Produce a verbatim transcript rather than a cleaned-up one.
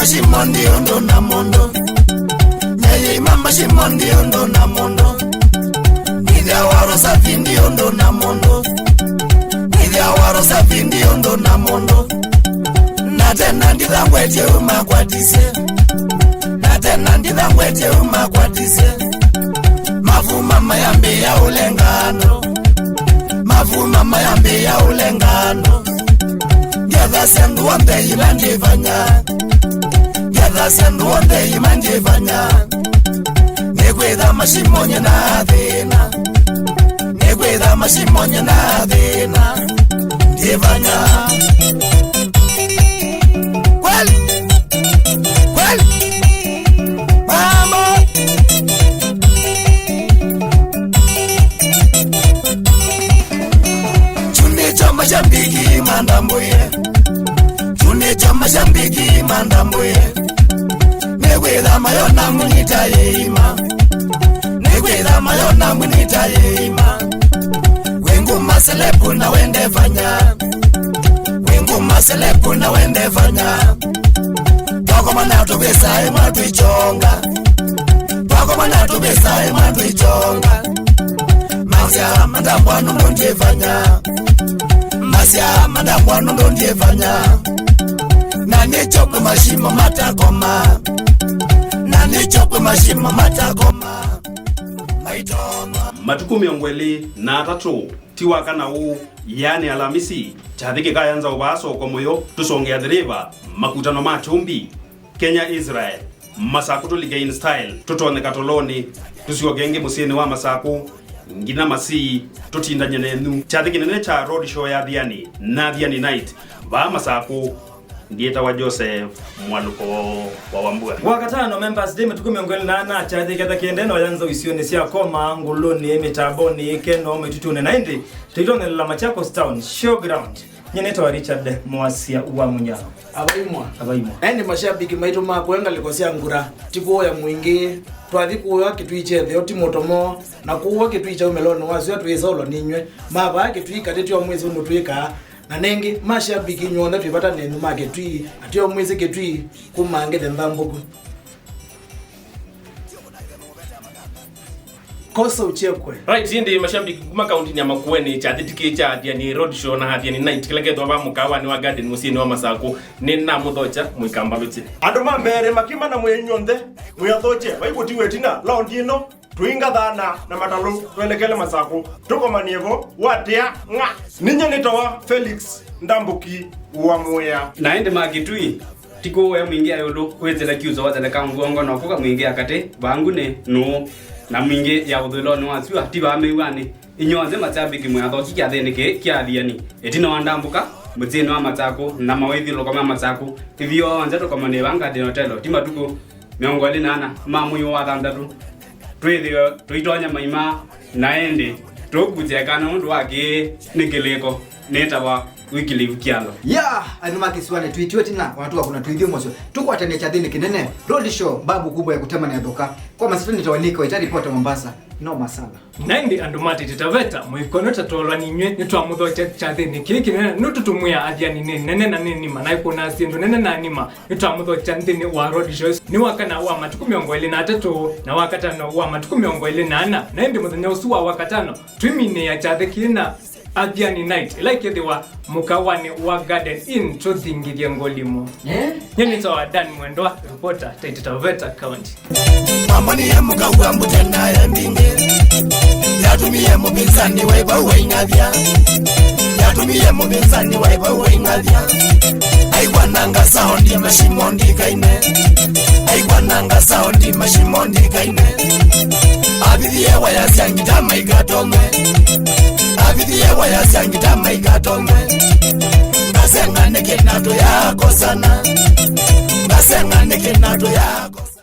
Shimo ndi ũndũ na mũndũ. Nyeyĩima mashimo ndi ũndũ na mũndũ. Nĩthĩa waro safi ndi ũndũ na mũndũ. Nĩthĩa waro safi ndi ũndũ na mũndũ. Na tena ndithangwetie umakwatisye. Na tena ndithangwetie umakwatisye. Mavuma mayambĩĩa ũlenga andũ. Mavuma mayambĩĩa ũlenga andũ. Ngethasya ndũa mbei na ndivanya. Ngethasya ndũa mbei na ndivanya. Nĩkwĩtha mashimonye na thĩna. Nĩkwĩtha mashimonye na thĩna. Ndivanya. Kweli. Kweli. Mama. Chunĩkyo mashabiki mandambũie. Chunĩkyo mashabiki mandambũie. Nĩkwĩtha mayona munita yĩima. Nĩkwĩtha mayona munita yĩima. Wĩnguma selebu na wende fanya. Wĩnguma selebu na wende fanya. Twakomana tũvĩsae mwatwĩkyonga. Twakomana tũvĩsae mwatwĩkyonga. Masya madambwa nũndũ ndĩvanya. Masya madambwa nũndũ ndĩvanya. Na nĩkyo kwĩ mashimo matakoma. Na nĩkyo kwĩ mashimo matakoma. Maitoma. Matukũ mĩongo ĩlĩ na atatũ ti wakana ũũ, yaani Alamisi, kyathĩ kĩkayanza ũvaa soko mũyo, tũsongea thĩrĩva, makutano ma kyũmbi, Kenya Israel, Masakũ tũlike in style, tũtonye katolonĩ, tũsyoke ĩngĩ mũsyĩnĩ wa Masakũ, nginya Masii, tũtindany'e nenyu. Kyathĩ kĩnene kya road show ya Athiani na Athiani Night, vaa Masakũ, ndiĩtawa Joseph Mwaluko wa Wambua. Wakatano, Members Day, matukũ mĩongo ĩlĩ na ana, kyathĩ ketha kĩendee na ũyanza isionĩ sya Koma, Ngũlũnĩ, Mĩtambonĩ, Keno, Mĩtutũnĩ, na ĩndĩ tũitonyelela Machakos Town, Showground. Nyie nĩtawa Richard Mwasya wa Munyao. Avaimwa. Avaimwa. Ene mashabiki maitũ ma kũya ngalĩko sya ngura, ti kũũya mwingĩ. Twathi kũũya kĩtui kyetheo ti mũtomo, na kũũa kĩtui kya ũmelonĩ wa sua twĩsaũlwa ninyw'ĩ. Mavaa kĩtui katĩ tyo mwĩsĩ ũndũ twĩkaa. Na nengĩ, mashabiki inyw'onthe twĩ vata nenyu ma kĩtui, ateo mwĩsĩ kĩtui kuma ngethe nthambũku. Kosa uchekwe. Right, ĩndĩ mashabiki kuma kaunti ya Makueni, kyathĩ kĩ kya Athiani Road Show na Athiani Night, kĩla kethwa va mũkawanĩ wa Garden mũsyĩnĩ wa Masakũ, nĩ namũthokya mũikambalũkye. Andũ ma mbeere makima na mwĩ inyw'onthe, mwĩathokye, vaikũtiwe ĩtina, laundi ĩno, tũingathana na matalũ, twelekele Masakũ, tũkomanie vo, watĩa, ng'a. Ninyie nĩtawa Felix Ndambuki wa Mũya. Na ĩndĩ ma Kĩtui, ti kũũya mwingĩ ya ĩũlũ, kwĩthĩla kiuso watheleka ngwongo, na ũkũka mwingĩ ya katĩ, vangu nĩ nũũ, na mwingĩ ya ũthũĩlonĩ wa syũa, ti vaa mĩw'anĩ. Inyw'onthe mashabiki mwĩathoki kyathĩnĩ kĩĩ kya Athiani, ĩtina wa ndambũka, mũsyĩnĩ wa Masakũ, na mawĩthyũlũko ma Masakũ, ithyĩ onthe tũkomanie vaa Garden Hotel, ti matukũ mĩongo ĩlĩ na ana ma mwei wa thanthatũ, twĩthĩwe tũitonya maima, na ĩndĩ tũkũsya ĩkana nũndũ wa kĩĩ nĩ kĩlĩko. Nĩtawa Wycliffe Kyalo. Ya, andũ ma kĩsiwanĩ twĩtiwe ĩtina, ona tũkakũna tũithyĩ mũsyo. Tũkwatane kyathĩnĩ kĩnene, road show, babu kubwa ya kutemania thoka. Kwa masitani tawa nĩkawaita, ripota Mombasa. Noma sana. Na ĩndĩ andũ ma Taita Taveta, mũikono tatolwa ninyw'ĩ, nĩtwamũthokya kyathĩnĩ kĩĩ kĩnene, nũndũ tũmwĩa Athiani nĩ nene na nĩ nima, na ĩkũnaa syĩndũ nene na nima, nĩtwamũthokya nthĩnĩ wa road show. Nĩ wakana wa matukũ mĩongo ĩlĩ na atatũ, na wakatano wa matukũ mĩongo ĩlĩ na ana, na ĩndĩ mũthenya ũsu wa wakatano, twiminĩa kyathĩ kĩĩ na Athiani Night, ĩla ĩkethĩwa mũkawanĩ wa Garden Inn, tũthingithye ngolimo. Eh? Nyie nĩtawa Dan Mwendwa, reporter, Taita Taveta County. Mamoni ya mũkau wa mũtena ya mbingĩ. Yatumie mũpinzani wa ĩvau waing'avya. Yatumie mũpinzani wa ĩvau waing'avya. Aigua nanga saundi mashimo ndikaine. Aigua nanga saundi mashimo ndikaine. Avithie waya sya ngita maikatome. Avithie waya sya ngita maikatome. Ngasenga nĩkĩ na tũyakosana. Ngasenga nĩkĩ na tũyakosana.